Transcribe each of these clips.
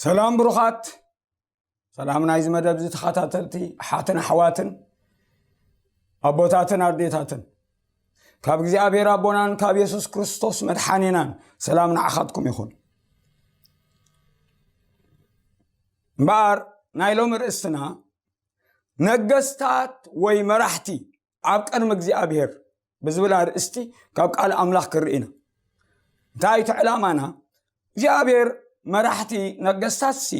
ሰላም ብሩኻት፣ ሰላም ናይዚ መደብ እዚ ተኸታተልቲ ኣሓትን ኣሕዋትን፣ ኣቦታትን ኣዴታትን፣ ካብ እግዚኣብሔር ኣቦናን ካብ የሱስ ክርስቶስ መድሓኒናን ሰላም ንዓኻትኩም ይኹን። እምበኣር ናይ ሎሚ ርእስትና ነገስታት ወይ መራሕቲ ኣብ ቅድሚ እግዚኣብሔር ብዝብል ኣርእስቲ ካብ ቃል ኣምላኽ ክርኢ ኢና። እንታይ እቲ ዕላማና? እግዚኣብሔር መራሕቲ ነገስታትሲ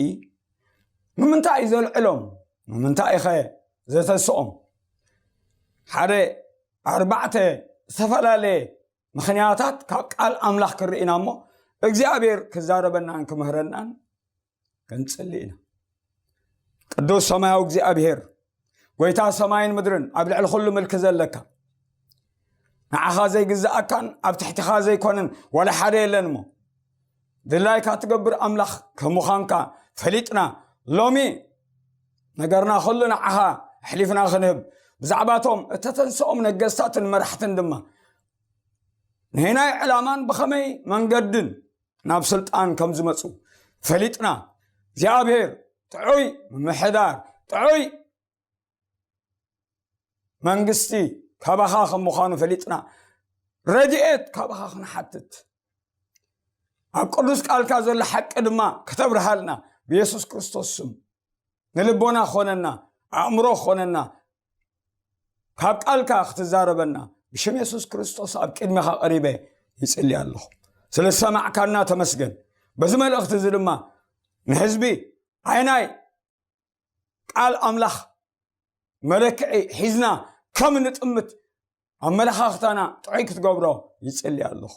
ንምንታይ እዩ ዘልዕሎም? ንምንታይ ኸ ዘተስኦም? ሓደ ኣርባዕተ ዝተፈላለየ ምኽንያታት ካብ ቃል ኣምላኽ ክርኢ ኢና እሞ እግዚኣብሔር ክዛረበናን ክምህረናን ክንጽሊ ኢና። ቅዱስ ሰማያዊ እግዚኣብሔር፣ ጎይታ ሰማይን ምድርን፣ ኣብ ልዕሊ ኩሉ ምልኪ ዘለካ፣ ንዓኻ ዘይግዝኣካን ኣብ ትሕቲኻ ዘይኮነን ዋላ ሓደ የለን እሞ፣ ድላይካ ትገብር ኣምላኽ ከም ምዃንካ ፈሊጥና፣ ሎሚ ነገርና ኩሉ ንዓኻ ኣሕሊፍና ክንህብ፣ ብዛዕባቶም እተተንስኦም ነገስታትን መራሕትን ድማ ንናይ ዕላማን ብኸመይ መንገድን ናብ ስልጣን ከም ዝመጹ ፈሊጥና፣ እግዚኣብሔር ጥዑይ ምምሕዳር፣ ጥዑይ መንግስቲ ካባኻ ከም ምዃኑ ፈሊጥና፣ ረድኤት ካባኻ ክንሓትት፣ ኣብ ቅዱስ ቃልካ ዘሎ ሓቂ ድማ ከተብርሃልና ብየሱስ ክርስቶስ ስም ንልቦና ኾነና፣ ኣእምሮ ኾነና፣ ካብ ቃልካ ክትዛረበና ብሽም የሱስ ክርስቶስ ኣብ ቅድሜኻ ቀሪበ ይጽሊ ኣለኹ። ስለ ዝሰማዕካና ተመስገን። በዚ መልእኽቲ እዚ ድማ ንህዝቢ ኣይናይ ቃል ኣምላኽ መለክዒ ሒዝና ከም ንጥምት ኣመለኻኽታና ጥዑይ ክትገብሮ ይጽሊ ኣለኹ።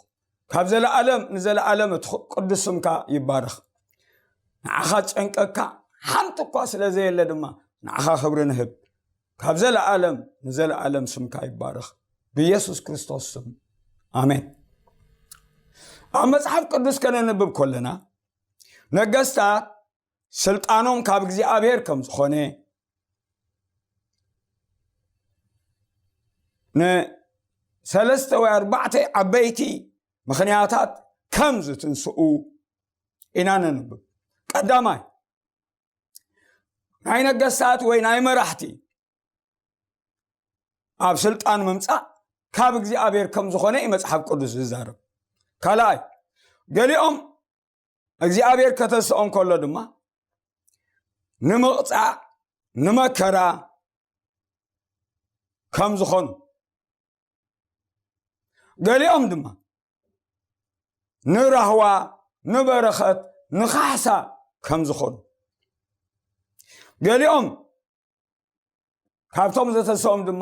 ካብ ዘለኣለም ንዘለኣለም እቲ ቅዱስ ስምካ ይባረኽ። ንዓኻ ጨንቀካ ሓንቲ እኳ ስለ ዘየለ ድማ ንዓኻ ክብሪ ንህብ። ካብ ዘለኣለም ንዘለኣለም ስምካ ይባረኽ። ብየሱስ ክርስቶስ ስም ኣሜን። ኣብ መጽሓፍ ቅዱስ ከነንብብ ከለና ነገስታት ስልጣኖም ካብ እግዚኣብሔር ከም ዝኾነ፣ ንሰለስተ ወይ ኣርባዕተ ዓበይቲ ምኽንያታት ከም ዝትንስኡ ኢና ነንብብ። ቀዳማይ፣ ናይ ነገስታት ወይ ናይ መራሕቲ ኣብ ስልጣን ምምጻእ ካብ እግዚኣብሔር ከም ዝኾነ እዩ መጽሓፍ ቅዱስ ዝዛረብ። ካልኣይ፣ ገሊኦም እግዚኣብሔር ከተስኦም ከሎ ድማ ንምቕጻዕ፣ ንመከራ ከም ዝኾኑ፣ ገሊኦም ድማ ንራህዋ፣ ንበረኸት፣ ንኻሕሳ ከም ዝኾኑ፣ ገሊኦም ካብቶም ዘተስኦም ድማ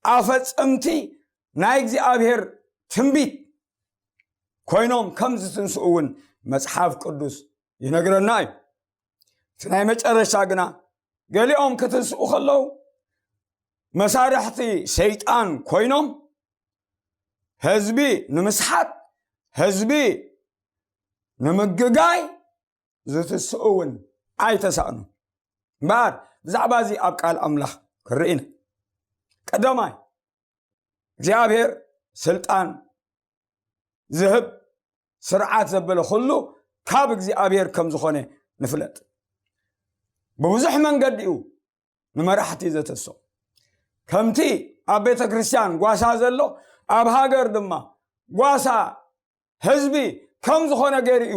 ኣፈጸምቲ ናይ እግዚኣብሔር ትንቢት ኮይኖም ከም ዝትንስኡ እውን መጽሓፍ ቅዱስ ይነግረና እዩ። እቲ ናይ መጨረሻ ግና፣ ገሊኦም ክትንስኡ ከለዉ መሳርሕቲ ሰይጣን ኮይኖም ህዝቢ ንምስሓት፣ ህዝቢ ንምግጋይ ዝትስኡ እውን ኣይተሳእኑ። እምበኣር ብዛዕባ እዚ ኣብ ቃል ኣምላኽ ክርኢ ኢና። ቀዳማይ፣ እግዚኣብሔር ስልጣን ዝህብ፣ ስርዓት ዘበለ ኩሉ ካብ እግዚኣብሔር ከም ዝኾነ ንፍለጥ። ብብዙሕ መንገዲ እዩ ንመራሕቲ ዘተሶም። ከምቲ ኣብ ቤተ ክርስቲያን ጓሳ ዘሎ፣ ኣብ ሃገር ድማ ጓሳ ህዝቢ ከም ዝኾነ ገይሩ እዩ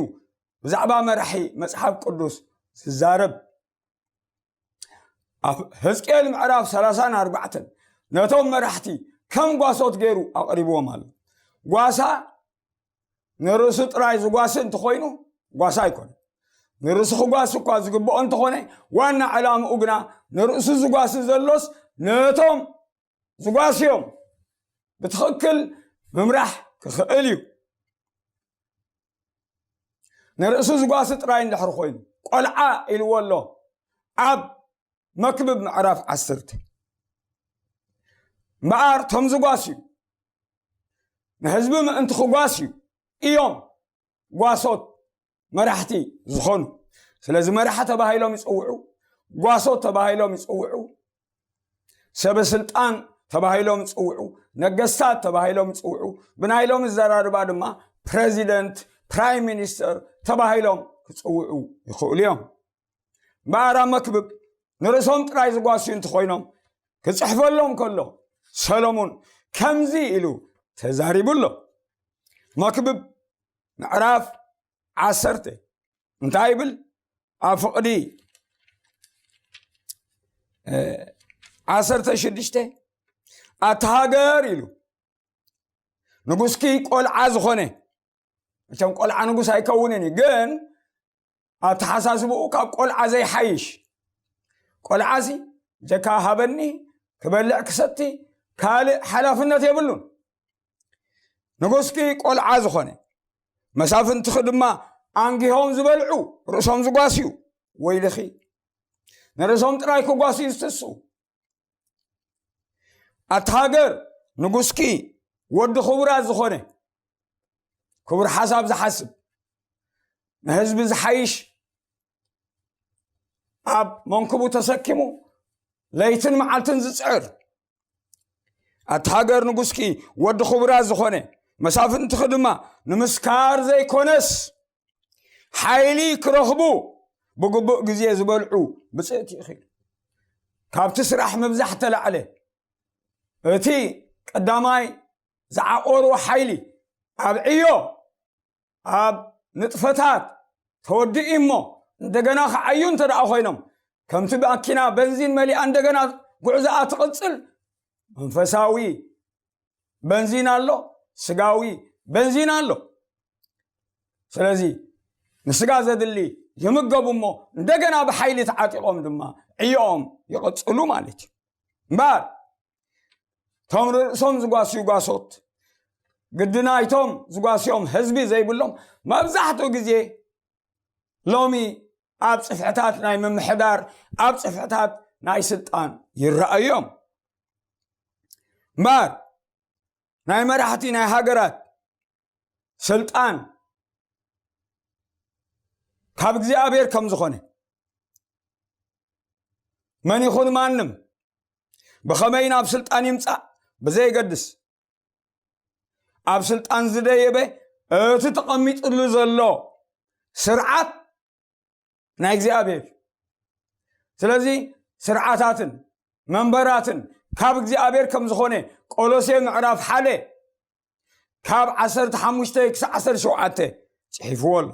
ብዛዕባ መራሒ መጽሓፍ ቅዱስ ዝዛረብ። ኣብ ሕዝቅኤል ምዕራፍ ሰላሳን ኣርባዕተን ነቶም መራሕቲ ከም ጓሶት ገይሩ ኣቕሪብዎም ኣሎ። ጓሳ ንርእሱ ጥራይ ዝጓሲ እንተኾይኑ ጓሳ ኣይኮነ። ንርእሱ ክጓሲ እኳ ዝግብኦ እንተኾነ፣ ዋና ዕላምኡ ግና ንርእሱ ዝጓሲ ዘሎስ ነቶም ዝጓስዮም ብትኽክል ምምራሕ ክኽእል እዩ። ንርእሱ ዝጓሲ ጥራይ እንድሕር ኮይኑ፣ ቆልዓ ኢልዎ ኣሎ ኣብ መክብብ ምዕራፍ ዓሰርተ። እምበኣር፣ እቶም ዝጓስዩ፣ ንህዝቢ ምእንቲ ክጓስዩ እዮም ጓሶት መራሕቲ ዝኾኑ። ስለዚ መራሒ ተባሂሎም ይጽውዑ፣ ጓሶት ተባሂሎም ይጽውዑ፣ ሰበ ስልጣን ተባሂሎም ይጽውዑ፣ ነገስታት ተባሂሎም ይጽውዑ፣ ብናይ ሎሚ ዘራርባ ድማ ፕረዚደንት፣ ፕራይም ሚኒስተር ተባሂሎም ክጽውዑ ይኽእሉ እዮም። እምበኣር ኣብ መክብብ ንርእሶም ጥራይ ዝጓስዩ እንተኾይኖም፣ ክጽሕፈሎም ከሎ ሰሎሙን ከምዚ ኢሉ ተዛሪቡ ኣሎ። መክብብ ምዕራፍ ዓሰርተ እንታይ ይብል? ኣብ ፍቕዲ ዓሰርተ ሽዱሽተ ኣታ ሃገር ኢሉ፣ ንጉስኪ ቆልዓ ዝኾነ፣ መቸም ቆልዓ ንጉስ ኣይከውንን እዩ፣ ግን ኣተሓሳስብኡ ካብ ቆልዓ ዘይሓይሽ፣ ቆልዓሲ ጀካ ሃበኒ ክበልዕ ክሰቲ ካልእ ሓላፍነት የብሉን። ንጉስኪ ቆልዓ ዝኾነ፣ መሳፍንትኺ ድማ ኣንጊሆም ዝበልዑ፣ ርእሶም ዝጓስዩ፣ ወይልኺ፣ ንርእሶም ጥራይ ክጓስዩ ዝትስኡ። ኣታ ሃገር ንጉስኪ ወዲ ክቡራት ዝኾነ፣ ክቡር ሓሳብ ዝሓስብ፣ ንህዝቢ ዝሓይሽ፣ ኣብ መንክቡ ተሰኪሙ ለይትን መዓልትን ዝጽዕር፣ ኣታ ሃገር ንጉስኪ ወዲ ክቡራት ዝኾነ፣ መሳፍንትኺ ድማ ንምስካር ዘይኮነስ ሓይሊ ክረኽቡ ብግቡእ ግዜ ዝበልዑ ብጽእቲ ኢኺ። ካብቲ ስራሕ ምብዛሕ ተላዕለ፣ እቲ ቀዳማይ ዝዓቆርዎ ሓይሊ ኣብ ዕዮ፣ ኣብ ንጥፈታት ተወዲኡ እሞ፣ እንደገና ክዓዩ እንተ ደኣ ኮይኖም፣ ከምቲ ማኪና በንዚን መሊኣ እንደገና ጉዕዞኣ ትቕጽል፣ መንፈሳዊ በንዚን ኣሎ፣ ስጋዊ በንዚን ኣሎ። ስለዚ ንስጋ ዘድሊ ይምገቡ እሞ፣ እንደገና ብሓይሊ ተዓጢቖም ድማ ዕዮኦም ይቕጽሉ ማለት እዩ። እምበኣር እቶም ርእሶም ዝጓስዩ ጓሶት፣ ግዲ ናይቶም ዝጓስዮም ህዝቢ ዘይብሎም፣ መብዛሕትኡ ግዜ ሎሚ ኣብ ጽፍሕታት ናይ ምምሕዳር፣ ኣብ ጽፍሕታት ናይ ስልጣን ይረኣዩ እዮም። እምበኣር ናይ መራሕቲ ናይ ሃገራት ስልጣን ካብ እግዚኣብሔር ከም ዝኾነ፣ መን ይኹን ማንም ብኸመይ ናብ ስልጣን ይምጻእ ብዘየገድስ፣ ኣብ ስልጣን ዝደየበ እቲ ተቐሚጥሉ ዘሎ ስርዓት ናይ እግዚኣብሔር እዩ። ስለዚ ስርዓታትን መንበራትን ካብ እግዚኣብሔር ከም ዝኾነ ቆሎሴ ምዕራፍ ሓደ ካብ ዓሰርተ ሓሙሽተ ክሳዕ ዓሰርተ ሸውዓተ ጽሒፍዎ ኣሎ።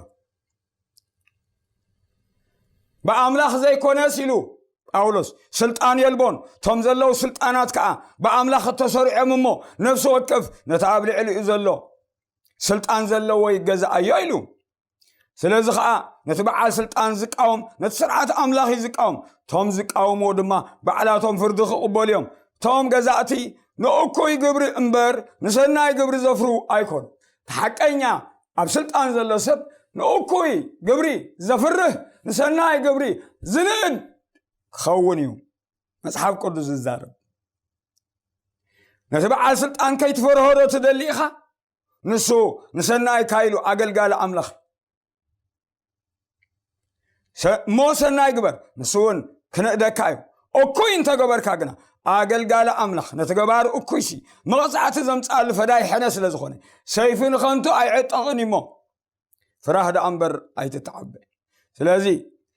ብኣምላኽ ዘይኮነስ ኢሉ ጳውሎስ፣ ስልጣን የልቦን፣ እቶም ዘለዉ ስልጣናት ከኣ ብኣምላኽ እተሰርዑ እዮም እሞ፣ ነፍሲ ወከፍ ነቲ ኣብ ልዕሊኡ ዘሎ ስልጣን ዘለዎ ይገዝኣዮ ኢሉ። ስለዚ ኸኣ ነቲ በዓል ስልጣን ዝቃወም ነቲ ስርዓት ኣምላኽ እዩ ዝቃወም። እቶም ዝቃወምዎ ድማ ባዕላቶም ፍርዲ ክቕበሉ እዮም። እቶም ገዛእቲ ንእኩይ ግብሪ እምበር ንሰናይ ግብሪ ዘፍርዉ ኣይኮኑ። እቲ ሓቀኛ ኣብ ስልጣን ዘሎ ሰብ ንእኩይ ግብሪ ዘፍርህ፣ ንሰናይ ግብሪ ዝንእድ ክኸውን እዩ። መጽሓፍ ቅዱስ ዝዛረብ፣ ነቲ በዓል ስልጣን ከይትፈርሆ ዶ ትደሊ ኢኻ? ንሱ ንሰናይካ ኢሉ ኣገልጋሊ ኣምላኽ ሰ-፣ እሞ ሰናይ ግበር፣ ንሱ እውን ክንእደካ እዩ። እኩይ እንተገበርካ ግና፣ ኣገልጋሊ ኣምላኽ ነቲ ገባሪ እኩይሲ መቕጻዕቲ ዘምጽኣሉ ፈዳይ ሕነ ስለ ዝኾነ፣ ሰይፊ ንኸንቱ ኣይዕጠቕን እዩ እሞ፣ ፍራህ ደኣ እምበር ኣይትተዓበ። ስለዚ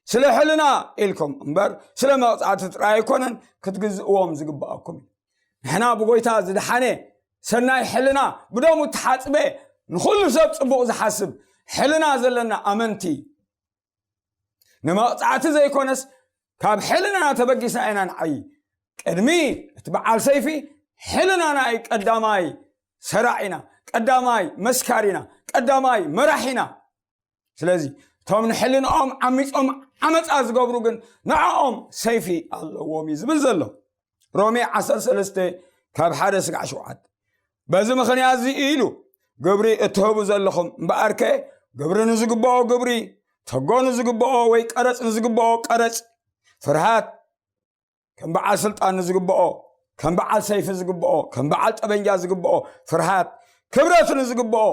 ስለ ሕልና ኢልኩም እምበር ስለ መቕጻዕቲ ጥራይ ኣይኮነን ክትግዝእዎም ዝግብኣኩም እዩ። ንሕና ብጎይታ ዝደሓነ ሰናይ ሕልና፣ ብደሙ እተሓጽበ፣ ንኹሉ ሰብ ጽቡቕ ዝሓስብ ሕልና ዘለና ኣመንቲ፣ ንመቕጻዕቲ ዘይኮነስ ካብ ሕልናና ተበጊስና ኢና ንዓዪ። ቅድሚ እቲ በዓል ሰይፊ ሕልናና እዩ ቀዳማይ ሰራዒና፣ ቀዳማይ መስካሪና፣ ቀዳማይ መራሒና። ስለዚ እቶም ንሕልንኦም ዓሚጾም ዓመጻ ዝገብሩ ግን ንዕኦም ሰይፊ ኣለዎም እዩ ዝብል ዘሎ። ሮሜ ዓሰርተ ሰለስተ ካብ ሓደ ስጋዕ ሸውዓተ። በዚ ምኽንያት እዚ ኢሉ ግብሪ እትህቡ ዘለኹም እምበኣርከ፣ ግብሪ ንዝግብኦ ግብሪ፣ ተጎ ንዝግብኦ ወይ ቀረጽ ንዝግብኦ ቀረጽ፣ ፍርሃት ከም በዓል ስልጣን ንዝግብኦ፣ ከም በዓል ሰይፊ ዝግብኦ፣ ከም በዓል ጠበንጃ ዝግብኦ ፍርሃት፣ ክብረት ንዝግብኦ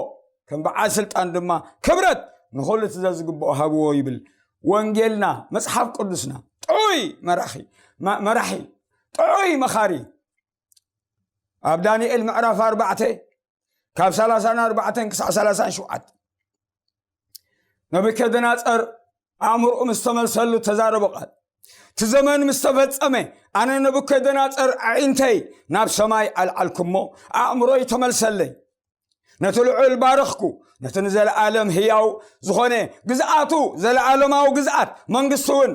ከም በዓል ስልጣን ድማ ክብረት ንኹሉ እቲ ዘዝግብኦ ሃብዎ ይብል። ወንጌልና፣ መጽሓፍ ቅዱስና ጥዑይ መራኺ፣ መ-፣ መራሒ፣ ጥዑይ መኻሪ። ኣብ ዳንኤል ምዕራፍ ኣርባዕተ ካብ ሰላሳን ኣርባዕተን ክሳዕ ሰላሳን ሸውዓተ። ነቡከደነጸር ኣእምሮኡ ምስ ተመልሰሉ ተዛረቦ ቃል፣ እቲ ዘመን ምስ ተፈጸመ፣ ኣነ ነቡከደነጸር ኣዒንተይ ናብ ሰማይ ኣልዓልኩ እሞ፣ ኣእምሮይ ተመልሰለይ። ነቲ ልዑል ባረኽኩ፣ ነቲ ንዘለኣለም ህያው ዝኾነ ግዝኣቱ፣ ዘለኣለማዊ ግዝኣት መንግስቲ እውን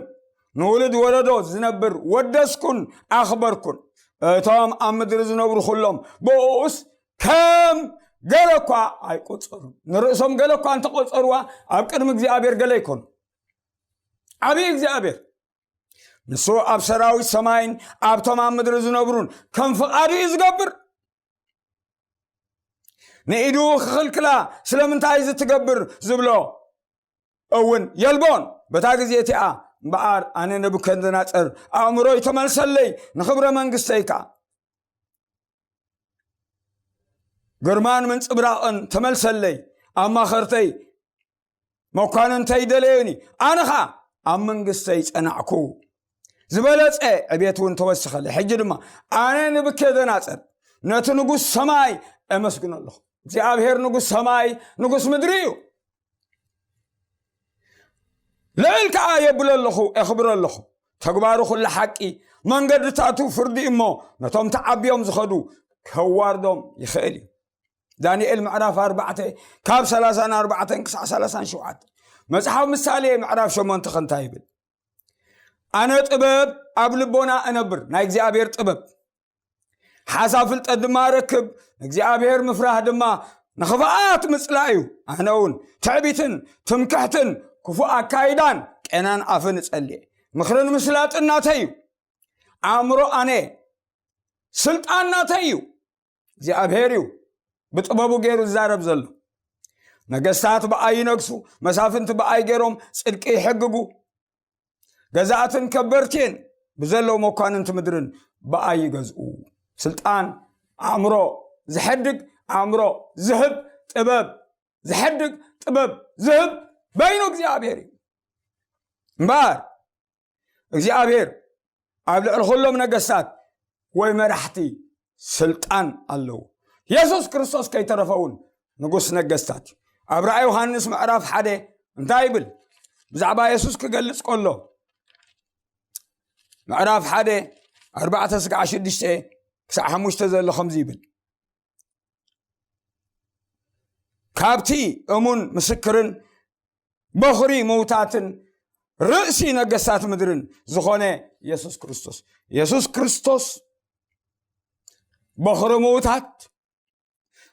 ንውሉድ ወለዶ ዝነብር ወደስኩን ኣኽበርኩን። እቶም ኣብ ምድሪ ዝነብሩ ኩሎም ብእኡስ ከም ገለ እኳ ኣይቆጸሩን። ንርእሶም ገለ እኳ እንተቆጸርዋ፣ ኣብ ቅድሚ እግዚኣብሔር ገለ ኣይኮኑ። ዓብዪ እግዚኣብሔር ንሱ ኣብ ሰራዊት ሰማይን ኣብቶም ኣብ ምድሪ ዝነብሩን ከም ፍቓዱ እዩ ዝገብር። ንኢዱ ክኽልክላ ስለምንታይ እዚ ትገብር ዝብሎ እውን የልቦን። በታ ግዜ እቲኣ እምበኣር ኣነ ነቡከደነጸር ኣእምሮይ ተመልሰለይ፣ ንኽብረ መንግስተይ ከኣ ግርማን ምንጽብራቕን ተመልሰለይ። ኣማኸርተይ መኳንንተይ ደለዩኒ፣ ኣነ ኸኣ ኣብ መንግስተይ ጸናዕኩ። ዝበለጸ ዕቤት እውን ተወሰኸለይ። ሕጂ ድማ ኣነ ነቡከደነጸር ነቲ ንጉስ ሰማይ እመስግኖ ኣለኹ። እግዚኣብሔር ንጉስ ሰማይ፣ ንጉስ ምድሪ እዩ። ልዕል ከኣ የብሎ ኣለኹ፣ የኽብሮ ኣለኹ። ተግባሩ ኩሉ ሓቂ፣ መንገድታቱ ፍርዲ እሞ፣ ነቶም ተዓብዮም ዝኸዱ ከዋርዶም ይኽእል እዩ። ዳንኤል ምዕራፍ ኣርባዕተ ካብ ሰላሳን ኣርባዕተን ክሳዕ ሰላሳን ሸውዓተ። መጽሓፍ ምሳሌ ምዕራፍ ሸሞንተ ከ እንታይ ይብል? ኣነ ጥበብ ኣብ ልቦና እነብር፣ ናይ እግዚኣብሔር ጥበብ፣ ሓሳብ ፍልጠት ድማ እረክብ፣ ንእግዚኣብሔር ምፍራህ ድማ ንኽፍኣት ምጽላእ እዩ። ኣነ እውን ትዕቢትን ትምክሕትን ክፉእ ኣካይዳን ቄናን ኣፍን እጸልእ። ምኽርን ምስላጥን ናተይ እዩ። ኣእምሮ ኣነ፣ ስልጣን ናተይ እዩ። እግዚኣብሔር እዩ ብጥበቡ ገይሩ ዝዛረብ ዘሎ። ነገስታት ብኣይ ይነግሱ፣ መሳፍንቲ ብኣይ ገይሮም ጽድቂ ይሕግጉ። ገዛእትን ከበርቲን ብዘለዉ መኳንንቲ ምድርን ብኣይ ይገዝኡ። ስልጣን፣ ኣእምሮ ዝሐድግ፣ ኣእምሮ ዝህብ፣ ጥበብ ዝሐድግ፣ ጥበብ ዝህብ በይኑ እግዚኣብሔር እዩ። እምበኣር እግዚኣብሔር ኣብ ልዕሊ ኩሎም ነገስታት ወይ መራሕቲ ስልጣን ኣለዎ። የሱስ ክርስቶስ ከይተረፈ እውን ንጉስ ነገስታት እዩ። ኣብ ራእይ ዮሃንስ ምዕራፍ ሓደ እንታይ ይብል? ብዛዕባ የሱስ ክገልጽ ከሎ፣ ምዕራፍ ሓደ ኣርባዕተ ስጋዕ ሽዱሽተ ክሳዕ ሓሙሽተ ዘሎ ከምዚ ይብል። ካብቲ እሙን ምስክርን በኹሪ ምውታትን ርእሲ ነገስታት ምድርን ዝኾነ የሱስ ክርስቶስ። የሱስ ክርስቶስ በኹሪ ምውታት፣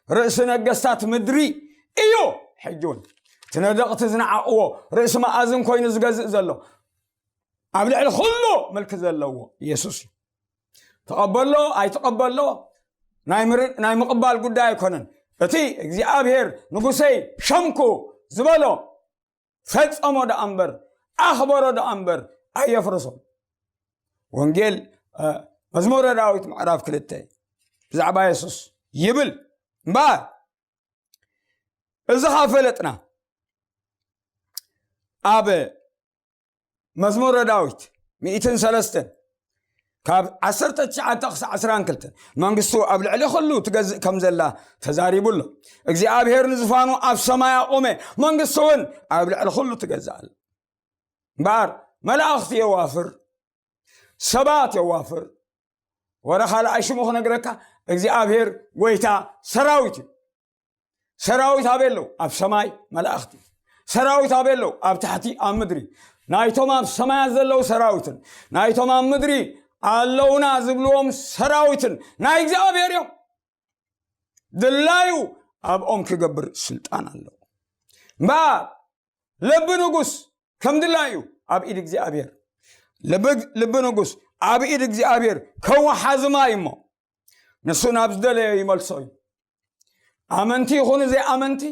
ርእሲ ነገስታት ምድሪ እዩ። ሕጂ እውን እቲ ነደቕቲ ዝነዓቕዎ ርእሲ መኣዝን ኮይኑ ዝገዝእ ዘሎ፣ ኣብ ልዕሊ ኩሉ ምልኪ ዘለዎ የሱስ እዩ። ተቐበሎ ኣይተቐበሎ ናይ ምር-፣ ናይ ምቕባል ጉዳይ ኣይኮነን። እቲ እግዚኣብሔር ንጉሰይ ሸምኩ ዝበሎ ፈጸሞ ደኣ እምበር፣ ኣኽበሮ ደኣ እምበር፣ ኣየፍርሶ። ወንጌል፣ እ፣ መዝሙረ ዳዊት ምዕራፍ ክልተ ብዛዕባ የሱስ ይብል እምበኣር፣ እዚ ኸኣ ፈለጥና። ኣብ መዝሙረ ዳዊት ሚእትን ሰለስተን ካብ ዓሰርተ ትሽዓተ ክሳዕ ዕስራን ክልተን፣ መንግስቱ ኣብ ልዕሊ ኩሉ ትገዝእ ከም ዘላ ተዛሪቡ ኣሎ። እግዚኣብሔር ንዙፋኑ ኣብ ሰማይ ኣቑመ፣ መንግስቱ እውን ኣብ ልዕሊ ኩሉ ትገዝእ ኣላ። እምበኣር መላእኽቲ የዋፍር፣ ሰባት የዋፍር። ወረ ካልኣይ ሽሙ ክነግረካ፣ እግዚኣብሔር ጎይታ ሰራዊት እዩ። ሰራዊት ኣበይ ኣለዉ? ኣብ ሰማይ መላእኽቲ። ሰራዊት ኣበይ ኣለዉ? ኣብ ታሕቲ ኣብ ምድሪ። ናይቶም ኣብ ሰማያት ዘለዉ ሰራዊትን ናይቶም ኣብ ምድሪ ኣለዉና ዝብልዎም ሰራዊትን ናይ እግዚኣብሔር እዮም። ድላዩ ኣብኦም ክገብር ስልጣን ኣለዎ። እምበኣር ልቢ ንጉስ ከም ድላዩ ኣብ ኢድ እግዚኣብሔር። ልቢ፣ ልቢ ንጉስ ኣብ ኢድ እግዚኣብሔር ከወሓዝማ እዩ እሞ፣ ንሱ ናብ ዝደለዮ ይመልሶ እዩ። ኣመንቲ ይኹኑ ዘይኣመንቲ፣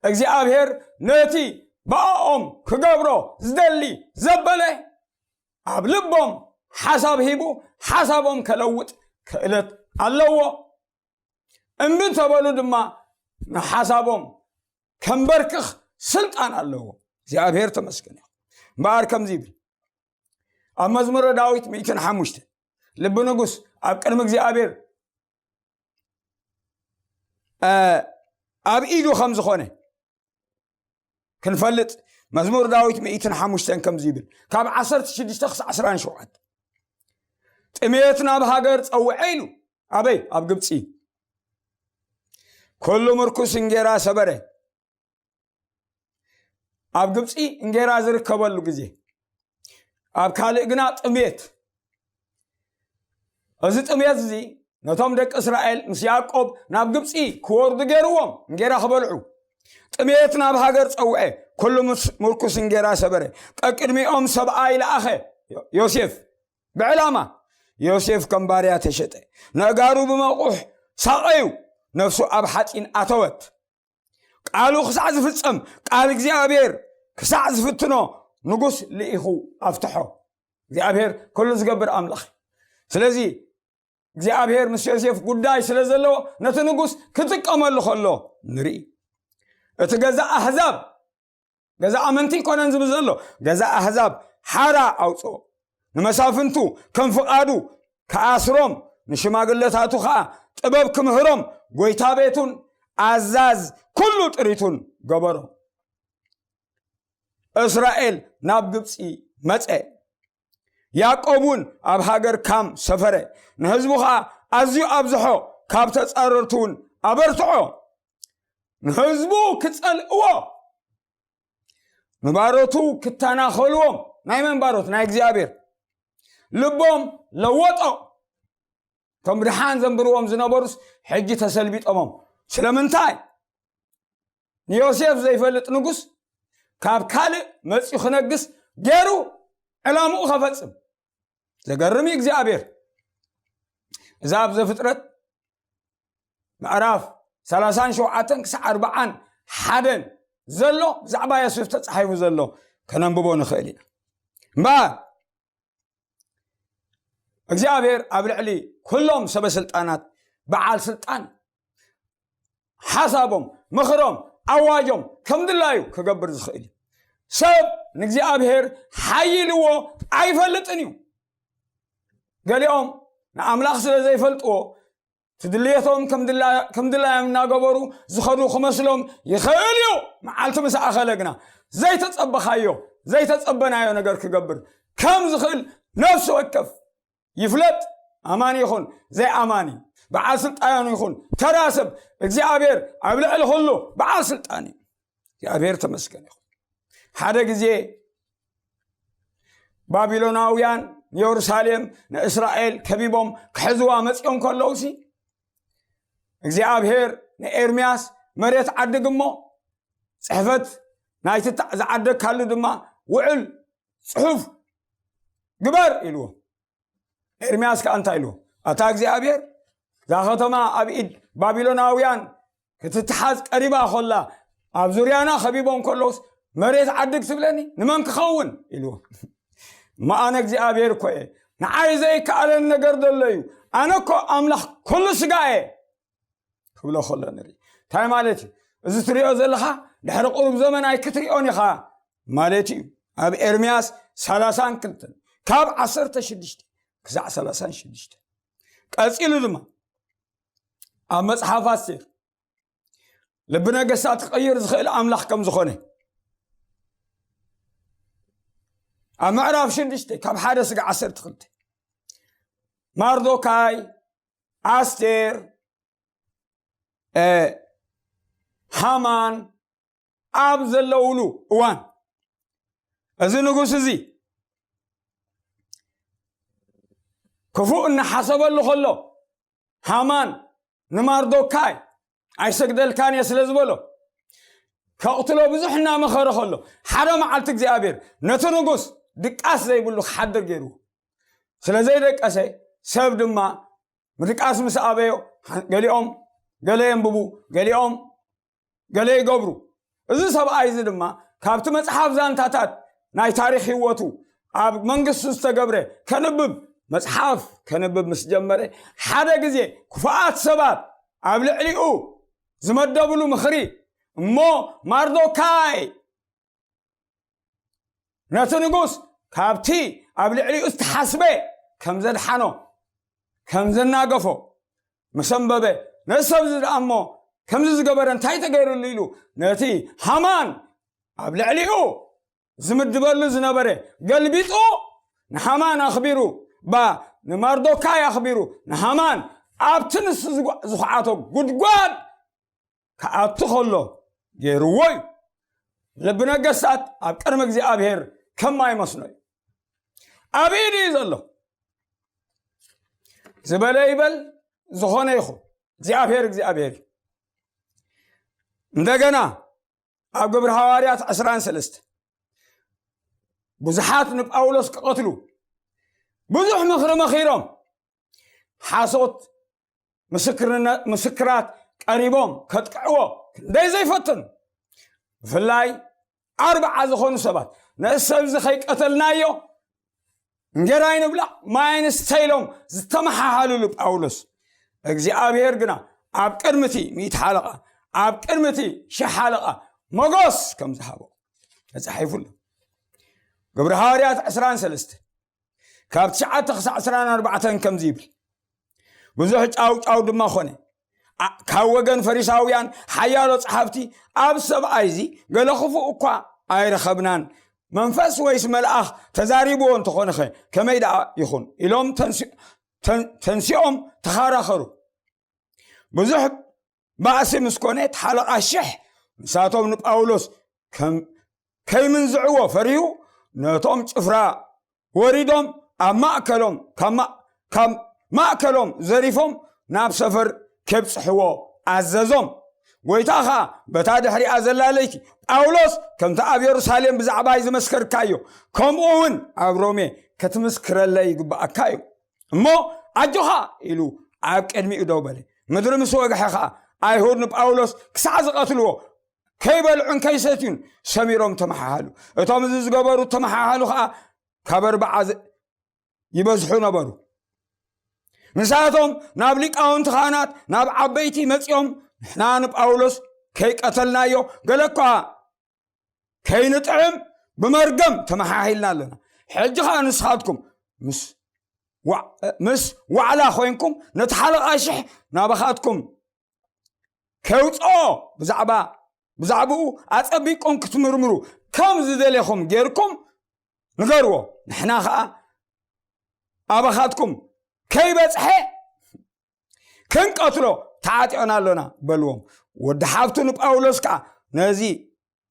እግዚኣብሔር ነቲ ብኣኦም ክገብሮ ዝደሊ ዘበለ ኣብ ልቦም ሓሳብ ሂቡ፣ ሓሳቦም ከለውጥ ክእለት ኣለዎ። እምቢ እንተበሉ ድማ ንሓሳቦም ከንበርክኽ ስልጣን ኣለዎ። እግዚኣብሔር ተመስገን ይኹን። እምበኣር ከምዚ ይብል ኣብ መዝሙረ ዳዊት ሚእትን ሓሙሽተ፣ ልቢ ንጉስ ኣብ ቅድሚ እግዚኣብሔር፣ እ፣ ኣብ ኢዱ ከም ዝኾነ፣ ክንፈልጥ፣ መዝሙር ዳዊት ሚእትን ሓሙሽተን ከምዚ ይብል፣ ካብ ዓሰርተ ሽዱሽተ ክሳብ ዕስራን ሸውዓተ፣ ጥሜት ናብ ሃገር ጸውዐ ኢሉ። ኣበይ? ኣብ ግብፂ። ኩሉ ምርኩስ እንጌራ ሰበረ። ኣብ ግብፂ እንጌራ ዝርከበሉ ግዜ፣ ኣብ ካልእ ግና ጥሜት። እዚ ጥሜት እዚ ነቶም ደቂ እስራኤል ምስ ያዕቆብ ናብ ግብፂ ክወርዱ ገይርዎም፣ እንጌራ ክበልዑ። ጥሜት ናብ ሃገር ጸውዐ፣ ኩሉ ምስ-፣ ምርኩስ እንጌራ ሰበረ። ቀቅድሚኦም ሰብኣይ ለኣኸ፣ ዮ-፣ ዮሴፍ። ብዕላማ ዮሴፍ ከም ባርያ ተሸጠ። ነጋሩ ብመቑሕ ሳቐዩ፣ ነፍሱ ኣብ ሓጺን ኣተወት። ቃሉ ክሳዕ ዝፍጸም፣ ቃል እግዚኣብሔር ክሳዕ ዝፍትኖ፣ ንጉስ ልኢኹ ኣፍትሖ። እግዚኣብሔር ኩሉ ዝገብር ኣምላኽ እዩ። ስለዚ እግዚኣብሔር ምስ ዮሴፍ ጉዳይ ስለ ዘለዎ፣ ነቲ ንጉስ ክጥቀመሉ ከሎ ንርኢ። እቲ ገዛ ኣህዛብ፣ ገዛ ኣመንቲ ኣይኮነን ዝብል ዘሎ፣ ገዛ ኣህዛብ ሓራ ኣውፅኦ። ንመሳፍንቱ ከም ፍቓዱ ክኣስሮም፣ ንሽማግለታቱ ኸዓ ጥበብ ክምህሮም፣ ጎይታ ቤቱን ኣዛዝ ኩሉ ጥሪቱን ገበሮ። እስራኤል ናብ ግብፂ መፀ። ያዕቆብ እውን ኣብ ሃገር ካም ሰፈረ። ንህዝቡ ኸዓ ኣዝዩ ኣብዝሖ፣ ካብ ተጻረርቱ እውን ኣበርትዖ። ንህዝቡ ክጸልእዎ፣ ንባሮቱ ክተናኸልዎም። ናይ መን ባሮት? ናይ እግዚኣብሔር። ልቦም ለወጦ። እቶም ድሓን ዘንብርዎም ዝነበሩስ ሕጂ ተሰልቢጦሞም። ስለምንታይ? ንዮሴፍ ዘይፈልጥ ንጉስ ካብ ካልእ መጺኡ ክነግስ ገይሩ ዕላምኡ ከፈጽም። ዘገርም እዩ እግዚኣብሔር። እዛ ኣብ ዘፍጥረት ምዕራፍ ሰላሳን ሸውዓተን ክሳዕ ኣርብዓን ሓደን ዘሎ ብዛዕባ ዮሴፍ ተጻሒፉ ዘሎ ከነንብቦ ንኽእል ኢና። እምበኣር እግዚኣብሔር ኣብ ልዕሊ ኩሎም ሰበ ስልጣናት በዓል ስልጣን፣ ሓሳቦም፣ ምኽሮም፣ ኣዋጆም ከም ድላዩ ክገብር ዝኽእል እዩ። ሰብ ንእግዚኣብሔር ሓይልዎ ኣይፈልጥን እዩ። ገሊኦም ንኣምላኽ ስለ ዘይፈልጥዎ፣ እቲ ድልየቶም ከም ድላ-፣ ከም ድላዮም እናገበሩ ዝኸዱ ክመስሎም ይኽእል እዩ። መዓልቲ ምስ ኣኸለ ግና ዘይተጸበኻዮ፣ ዘይተጸበናዮ ነገር ክገብር ከም ዝኽእል ነፍሲ ወከፍ ይፍለጥ። ኣማኒ ይኹን ዘይኣማኒ፣ በዓል ስልጣን ይኹን ተራ ሰብ፣ እግዚኣብሔር ኣብ ልዕሊ ኩሉ በዓል ስልጣን እዩ። እግዚኣብሔር ተመስገን ይኹን። ሓደ ግዜ ባቢሎናውያን ንየሩሳሌም ንእስራኤል ከቢቦም ክሕዝዋ መጺኦም ከለውሲ፣ እግዚኣብሔር ንኤርምያስ መሬት ዓድግ እሞ ጽሕፈት ናይቲ ታ-፣ ዝዓደግካሉ ድማ ውዕል ጽሑፍ ግበር ኢልዎ። ኤርምያስ ከኣ እንታይ ኢልዎ? ኣታ እግዚኣብሔር፣ እዛ ከተማ ኣብ ኢድ ባቢሎናውያን ክትትሓዝ ቀሪባ ኾላ፣ ኣብ ዙርያና ኸቢቦም ከለውስ መሬት ዓድግ ትብለኒ? ንመን ክኸውን? ኢልዎ። እሞ ኣነ እግዚኣብሔር እኮ እየ፣ ንዓይ ዘይከኣለኒ ነገር ዘሎ እዩ። ኣነ እኮ ኣምላኽ ኩሉ ስጋ እየ ክብሎ ከሎ ንርኢ። እንታይ ማለት እዩ? እዚ ትሪኦ ዘለኻ ድሕሪ ቁሩብ ዘመን ኣይክትሪኦን ኢኻ ማለት እዩ። ኣብ ኤርምያስ ሰላሳን ክልተን ካብ ዓሰርተ ሽዱሽተ ክሳዕ ሰላሳን ሽዱሽተ። ቀጺሉ ድማ ኣብ መጽሓፍ ኣስቴር ልቢ ነገስታት ክቕይር ዝኽእል ኣምላኽ ከም ዝኾነ፣ ኣብ ምዕራፍ ሽዱሽተ ካብ ሓደ ስጋ ዓሰርተ ክልተ፣ ማርዶካይ፣ ኣስቴር፣ እ፣ ሃማን ኣብ ዘለውሉ እዋን፣ እዚ ንጉስ እዚ ክፉእ እናሓሰበሉ ከሎ፣ ሃማን ንማርዶካይ ኣይሰግደልካን እየ ስለ ዝበሎ፣ ከቕትሎ ብዙሕ እናመኸረ ከሎ፣ ሓደ መዓልቲ እግዚኣብሔር ነቲ ንጉስ ድቃስ ዘይብሉ ክሓድር ገይርዎ። ስለ ዘይደቀሰ፣ ሰብ ድማ ምድቃስ ምስ ኣበዮ፣ ገሊኦም ገለ የንብቡ፣ ገሊኦም ገለ ይገብሩ። እዚ ሰብኣይ እዚ ድማ ካብቲ መጽሓፍ ዛንታታት ናይ ታሪኽ ህይወቱ ኣብ መንግስቱ ዝተገብረ ከንብብ፣ መጽሓፍ ከንብብ ምስ ጀመረ፣ ሓደ ግዜ ክፉኣት ሰባት ኣብ ልዕሊኡ ዝመደብሉ ምኽሪ፣ እሞ ማርዶካይ ነቲ ንጉስ ካብቲ ኣብ ልዕሊኡ ዝተሓስበ ከም ዘድሓኖ፣ ከም ዘናገፎ ምስ ኣንበበ፣ ነዚ ሰብ እዚ ደኣ እሞ ከምዚ ዝገበረ እንታይ ተገይሩሉ ኢሉ ነቲ ሃማን ኣብ ልዕሊኡ ዝምድበሉ ዝነበረ ገልቢጡ ንሃማን ኣኽቢሩ፣ ባ ንማርዶካይ ኣኽቢሩ፣ ንሃማን ኣብቲ ንሱ ዝጓ- ዝኹዓቶ ጉድጓድ ክኣቱ ከሎ ገይርዎ እዩ። ልቢ ነገስታት ኣብ ቅድሚ እግዚኣብሔር ከም ማይ መስኖ እዩ። ኣብ ኢዱ እዩ ዘሎ። ዝበለ ይበል፣ ዝኾነ ይኹን፣ እግዚኣብሔር እግዚኣብሔር እዩ። እንደገና ኣብ ግብሪ ሃዋርያት ዕስራን ሰለስተ ብዙሓት ንጳውሎስ ክቐትሉ ብዙሕ ምኽሪ መኺሮም፣ ሓሶት ምስክርነ- ምስክራት ቀሪቦም ከጥቅዕዎ ክንደይ ዘይፈተኑ። ብፍላይ ኣርብዓ ዝኾኑ ሰባት፣ ነዚ ሰብ እዚ ከይቀተልናዮ እንጌራ ኣይንብላዕ ማይ ኣይንስተ ኢሎም ዝተመሓሃልሉ ጳውሎስ፣ እግዚኣብሔር ግና ኣብ ቅድሚ እቲ ሚእቲ ሓለቓ፣ ኣብ ቅድሚ እቲ ሽሕ ሓለቓ ሞጎስ ከም ዝሃቦ ተጻሒፉ ኣሎ። ግብሪ ሃዋርያት ዕስራን ሰለስተ ካብ ትሽዓተ ክሳዕ ዕስራን ኣርባዕተን ከምዚ ይብል። ብዙሕ ጫው ጫው ድማ ኾነ። ኣ- ካብ ወገን ፈሪሳውያን ሓያሎ ጸሓፍቲ፣ ኣብ ሰብኣይ እዚ ገለ ክፉእ እኳ ኣይረኸብናን፣ መንፈስ ወይስ መልኣኽ ተዛሪብዎ እንተኾነኸ ከመይ ደኣ ይኹን ኢሎም ተንሲ- ተን- ተንሲኦም ተኻራኸሩ። ብዙሕ ባእሲ ምስ ኮነ፣ እቲ ሓለቓ ሽሕ ንሳቶም ንጳውሎስ ከም ከይምንዝዕዎ ፈሪሁ፣ ነቶም ጭፍራ ወሪዶም ኣብ ማእከሎም ካብ ማ- ካብ ማእከሎም ዘሪፎም ናብ ሰፈር ከብጽሕዎ ኣዘዞም። ጎይታ ኸኣ በታ ድሕሪኣ ዘላ ለይቲ፣ ጳውሎስ ከምቲ ኣብ የሩሳሌም ብዛዕባይ ዝመስከርካዮ፣ ከምኡ እውን ኣብ ሮሜ ክትምስክረለይ ይግብኣካ እዩ። እሞ ኣጆኻ ኢሉ ኣብ ቅድሚኡ ደው በለ። ምድሪ ምስ ወግሐ ኸኣ ኣይሁድ ንጳውሎስ ክሳዕ ዝቐትልዎ ከይበልዑን ከይሰትዩን ሰሚሮም ተመሓሃሉ። እቶም እዚ ዝገበሩ ተመሓሃሉ ኸኣ ካብ ኣርብዓ ዝ- ይበዝሑ ነበሩ። ንሳቶም ናብ ሊቃውንቲ ካህናት ናብ ዓበይቲ መጺኦም ንሕና ንጳውሎስ ከይቀተልናዮ ገለ እኳ ከይንጥዕም ብመርገም ተመሓሂልና ኣለና። ሕጂ ኸኣ ንስኻትኩም ምስ ዋ- ምስ ዋዕላ ኮይንኩም ነቲ ሓለቓ ሽሕ ናባኻትኩም ከውፅኦ ብዛዕባ ብዛዕባኡ ኣጸቢቆም ክትምርምሩ ከም ዝደለኹም ጌርኩም ንገርዎ። ንሕና ኸኣ ኣባኻትኩም ከይበጽሐ ክንቀትሎ ተዓጢቕና ኣሎና በልዎም። ወዲ ሓብቱ ንጳውሎስ ከኣ ነዚ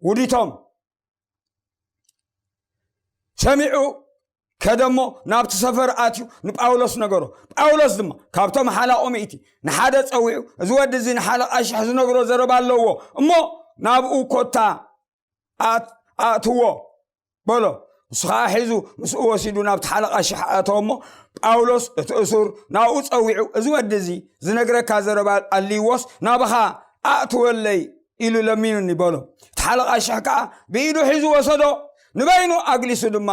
ውዲቶም ሰሚዑ ከደሞ ናብቲ ሰፈር ኣትዩ ንጳውሎስ ነገሮ። ጳውሎስ ድማ ካብቶም ሓላቑ ሚእቲ ንሓደ ጸዊዑ፣ እዚ ወዲ እዚ ንሓለቓ ሽሕ ዝነግሮ ዘረባ ኣለዎ እሞ ናብኡ ኮታ ኣእትዎ በሎ። ንሱ ኸዓ ሒዙ ምስኡ ወሲዱ ናብቲ ሓለቓ ሽሕ ኣእተዎ እሞ ጳውሎስ እቲ እሱር ናብኡ ጸዊዑ፣ እዚ ወዲ እዚ ዝነግረካ ዘረባ ኣልይዎስ ናባኻ ኣእትወለይ ኢሉ ለሚኑኒ በሎ። እቲ ሓለቓ ሽሕ ከኣ ብኢዱ ሒዙ ወሰዶ፣ ንበይኑ ኣግሊሱ ድማ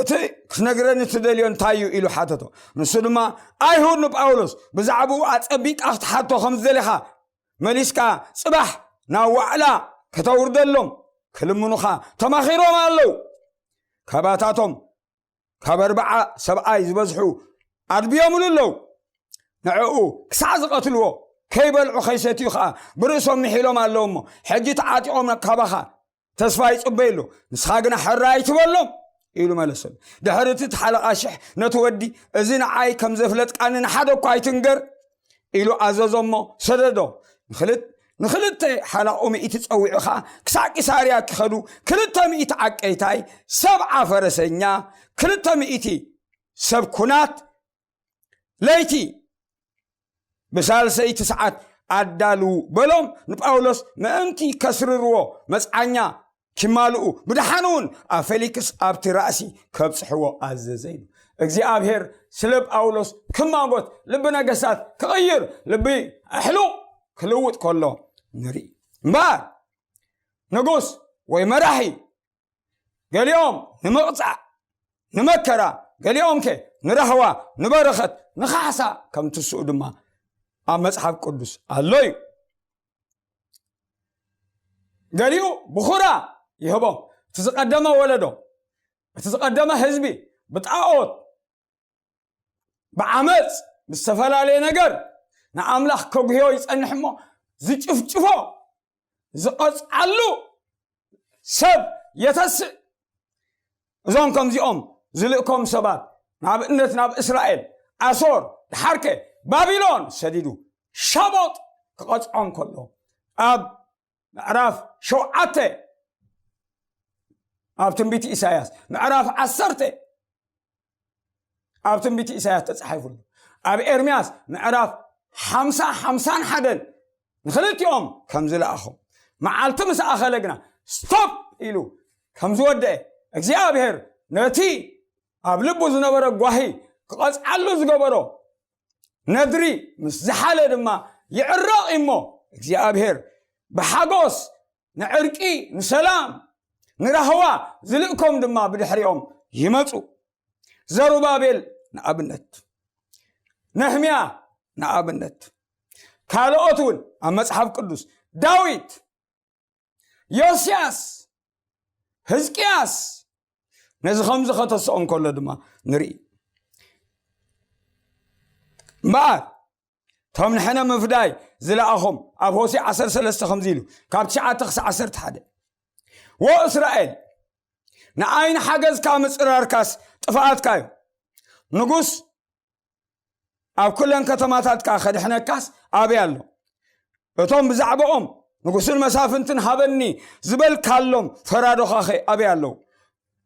እቲ ክትነግረኒ ትደልዮ እንታይ እዩ ኢሉ ሓተቶ። ንሱ ድማ ኣይሁድ ንጳውሎስ ብዛዕባኡ ኣጸቢቃ ክትሓቶ ከም ዝደለኻ መሊስካ ጽባሕ ናብ ዋዕላ ከተውርደሎም ክልምኑኻ ተማኺሮም ኣለዉ። ካባታቶም ካብ ኣርብዓ ሰብኣይ ዝበዝሑ ኣድብዮምሉ ኣለዉ። ንዕኡ ክሳዕ ዝቐትልዎ ከይበልዑ ከይሰትዩ ኸኣ ብርእሶም ምሒሎም ኣለዉ እሞ ሕጂ ተዓጢቖም ካባኻ ተስፋ ይጽበዩ ኣለዉ። ንስኻ ግና ሕራይ ኣይትበሎም ኢሉ መለሰሉ። ድሕሪ እቲ ሓለቓ ሽሕ ነቲ ወዲ እዚ ንዓይ ከም ዘፍለጥካኒ ንሓደ እኳ ኣይትንገር ኢሉ ኣዘዞ እሞ ሰደዶ። ንኽልተ ሓላቑ ሚእቲ ጸዊዑ ኸኣ ክሳዕ ቂሳርያ ክኸዱ ክልተ ሚእቲ ዓቀይታይ፣ ሰብዓ ፈረሰኛ፣ ክልተ ሚእቲ ሰብ ኩናት ለይቲ ብሳልሰይቲ ሰዓት ኣዳልዉ በሎም። ንጳውሎስ ምእንቲ ከስርርዎ መጽዓኛ ኪማልኡ ብድሓን እውን ኣብ ፌሊክስ ኣብቲ ራእሲ ከብጽሕዎ ኣዘዘ ኢሉ። እግዚኣብሔር ስለ ጳውሎስ ክማጎት ልቢ ነገስታት ክቕይር ልቢ ኣሕሉቕ ክልውጥ ከሎ ንርኢ። እምበኣር ንጉስ ወይ መራሒ ገሊኦም ንምቕጻዕ ንመከራ፣ ገሊኦም ከ ንራህዋ ንበረኸት ንኻሕሳ ከም ትስኡ ድማ ኣብ መጽሓፍ ቅዱስ ኣሎ እዩ። ገሊኡ ብኹራ ይህቦም። እቲ ዝቐደመ ወለዶ፣ እቲ ዝቐደመ ህዝቢ ብጣዖት ብዓመፅ ብዝተፈላለየ ነገር ንኣምላኽ ከጉህዮ ይፀንሕ እሞ ዝጭፍጭፎ ዝቐፅዓሉ ሰብ የተስእ። እዞም ከምዚኦም ዝልእኮም ሰባት ንኣብነት ናብ እስራኤል፣ ኣሶር፣ ድሓርከ ባቢሎን ሰዲዱ ሸቦጥ ክቐጽዖም ከሎ ኣብ ምዕራፍ ሸውዓተ ኣብ ትንቢት ኢሳያስ ምዕራፍ ዓሰርተ ኣብ ትንቢት ኢሳያስ ተጻሒፉ ኣሎ። ኣብ ኤርምያስ ምዕራፍ ሓምሳ ሓምሳን ሓደን ንኽልቲኦም ከም ዝለኣኾም መዓልቲ ምስ ኣኸለ ግና ስቶፕ ኢሉ ከም ዝወደአ እግዚኣብሔር ነቲ ኣብ ልቡ ዝነበረ ጓሂ ክቐጽዓሉ ዝገበሮ ነድሪ ምስ ዝሓለ ድማ ይዕረቕ እሞ እግዚኣብሔር ብሓጎስ ንዕርቂ ንሰላም ንራህዋ ዝልእኮም ድማ ብድሕሪኦም ይመጹ። ዘሩባቤል ንኣብነት፣ ነህምያ ንኣብነት፣ ካልኦት እውን ኣብ መጽሓፍ ቅዱስ ዳዊት፣ ዮስያስ፣ ህዝቅያስ ነዚ ከምዚ ከተስኦም ከሎ ድማ ንርኢ። እምበኣር እቶም ንሕነ ምፍዳይ ዝለኣኾም ኣብ ሆሴ ዓሰርተ ሰለስተ ከምዚ ኢሉ ካብ ትሽዓተ ክሳብ ዓሰርተ ሓደ፣ ወ እስራኤል ንኣይ ንሓገዝካ ምጽራርካስ ጥፍኣትካ እዩ። ንጉስ ኣብ ኩለን ከተማታትካ ከድሕነካስ ኣበይ ኣሎ? እቶም ብዛዕባኦም ንጉስን መሳፍንትን ሃበኒ ዝበልካሎም ፈራዶኻኸ ኣበይ ኣለዉ?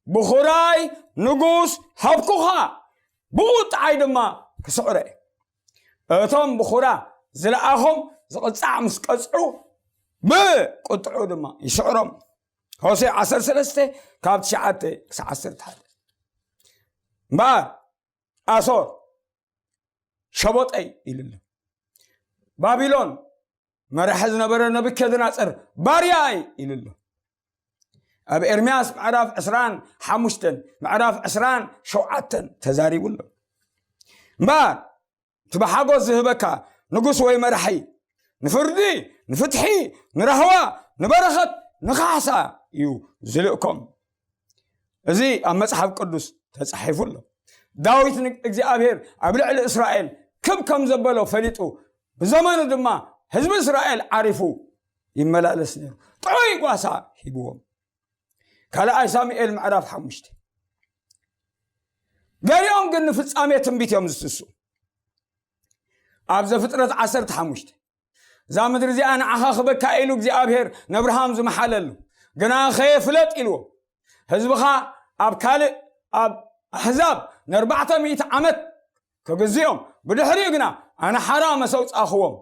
ብኹራይ ንጉስ ሃብኩኻ፣ ብቑጥዓይ ድማ ክስዕሮ እየ። እቶም ብኹራ ዝለኣኾም ዝቕጻዕ ምስ ቀጽዑ ብቁጥዑ ድማ ይስዕሮም። ሆሴ ዓሰርተ ሰለስተ ካብ ትሽዓተ ክሳብ ዓሰርተ ሓደ። እምበኣር ኣሶር ሸቦጠይ ኢሉ ኣሎ። ባቢሎን መራሒ ዝነበረ ነብከድናፀር ባርያይ ኢሉ ኣሎ። ኣብ ኤርምያስ ምዕራፍ ዕስራን ሓሙሽተን ምዕራፍ ዕስራን ሸውዓተን ተዛሪቡ ኣሎ። እምበኣር እቲ ብሓጎስ ዝህበካ ንጉስ ወይ መራሒ ንፍርዲ፣ ንፍትሒ፣ ንራህዋ፣ ንበረኸት፣ ንኻሕሳ እዩ ዝልእኮም። እዚ ኣብ መጽሓፍ ቅዱስ ተጻሒፉ ኣሎ። ዳዊት ንእግዚኣብሔር ኣብ ልዕሊ እስራኤል ክብ ከም ዘበሎ ፈሊጡ፣ ብዘመኑ ድማ ህዝቢ እስራኤል ዓሪፉ ይመላለስ ነይሩ። ጥዑይ ጓሳ ሂብዎም። ካልኣይ ሳሙኤል ምዕራፍ ሓሙሽተ። ገሊኦም ግን ንፍጻሜ ትንቢት እዮም ዝትስኡ። ኣብ ዘፍጥረት ዓሰርተ ሓሙሽተ፣ እዛ ምድሪ እዚኣ ንዓኻ ክበካ ኢሉ እግዚኣብሔር ነብርሃም ዝመሓለሉ፣ ግና ኸየፍለጥ ኢልዎ። ህዝብኻ ኣብ ካልእ፣ ኣብ ኣሕዛብ ንኣርባዕተ ሚእቲ ዓመት ክግዝኦም፣ ብድሕሪኡ ግና ኣነ ሓራ መሰውጻእኽዎም።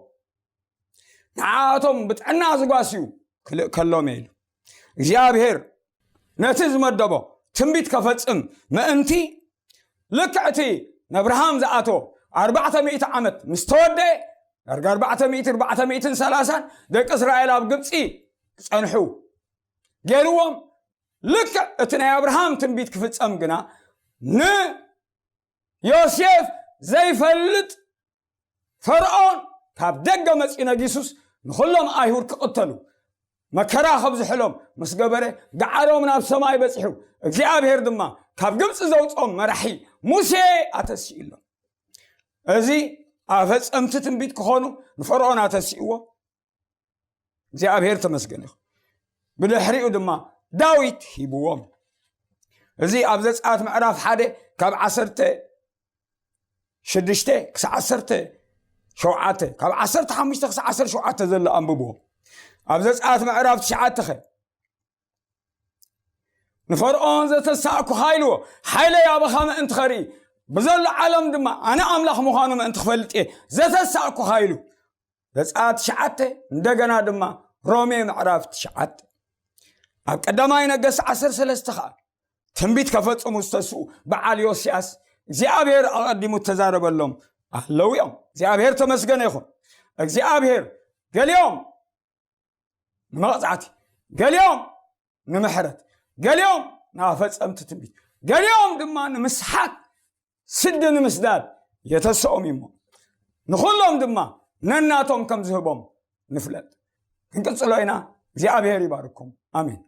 ንዓኣቶም ብጥዕና ዝጓስዩ ክልእ ከሎም እየ ኢሉ። እግዚኣብሔር ነቲ ዝመደቦ ትንቢት ከፈጽም ምእንቲ፣ ልክዕ እቲ ነብርሃም ዝኣተዎ ኣርባዕተ ሚእቲ ዓመት ምስ ተወደአ፣ ዳርጋ ኣርባዕተ ሚእቲ፣ ኣርባዕተ ሚእትን ሰላሳን ደቂ እስራኤል ኣብ ግብጺ ክጸንሑ ገይርዎም። ልክዕ እቲ ናይ ኣብርሃም ትንቢት ክፍጸም ግና፣ ንዮሴፍ ዘይፈልጥ ፈርዖን ካብ ደገ መጺኡ ነጊሱስ፣ ንኹሎም ኣይሁድ ክቕተሉ መከራ ከብዝሕሎም ምስ ገበረ፣ ገዓሮም ናብ ሰማይ በጺሑ፣ እግዚኣብሔር ድማ ካብ ግብጺ ዘውጽኦም መራሒ ሙሴ ኣተሲኡሎም። እዚ ኣፈጸምቲ ትንቢት ክኾኑ ንፈርዖን ኣተሲእዎ። እግዚኣብሔር ተመስገን ይኹን። ብድሕሪኡ ድማ ዳዊት ሂብዎም። እዚ ኣብ ዘጸኣት ምዕራፍ ሓደ ካብ ዓሰርተ ሽዱሽተ ክሳብ ዓሰርተ ሸውዓተ፣ ካብ ዓሰርተ ሓሙሽተ ክሳብ ዓሰርተ ሸውዓተ ዘሎ ኣንብብዎ። ኣብ ዘጸኣት ምዕራፍ ትሽዓተ ኸ፣ ንፈርዖን ዘተሳእኩኻ ኢልዎ፣ ሓይለይ ኣባኻ ምእንቲ ኸርኢ፣ ብዘሎ ዓለም ድማ ኣነ ኣምላኽ ምዃኑ ምእንቲ ክፈልጥ እየ ዘተሳእኩኻ ኢሉ። ዘጸኣት ትሽዓተ፣ እንደገና ድማ ሮሜ ምዕራፍ ትሽዓተ። ኣብ ቀዳማይ ነገስት ዓሰርተ ሰለስተ ኸኣ ትንቢት ከፈጽሙ ዝተስኡ በዓል ዮስያስ እግዚኣብሔር ኣቐዲሙ እተዛረበሎም ኣለዉ እዮም። እግዚኣብሔር ተመስገነ ይኹን። እግዚኣብሔር ገሊኦም ንመቕጻዕቲ፣ ገሊኦም ንምሕረት፣ ገሊኦም ንኣፈጸምቲ ትንቢት፣ ገሊኦም ድማ ንምስሓት፣ ስዲ ንምስዳድ የተስኦም እዩሞ፣ ንኹሎም ድማ ነናቶም ከም ዝህቦም ንፍለጥ። ክንቅጽሎ ኢና። እግዚኣብሔር ይባርኩም። ኣሜን።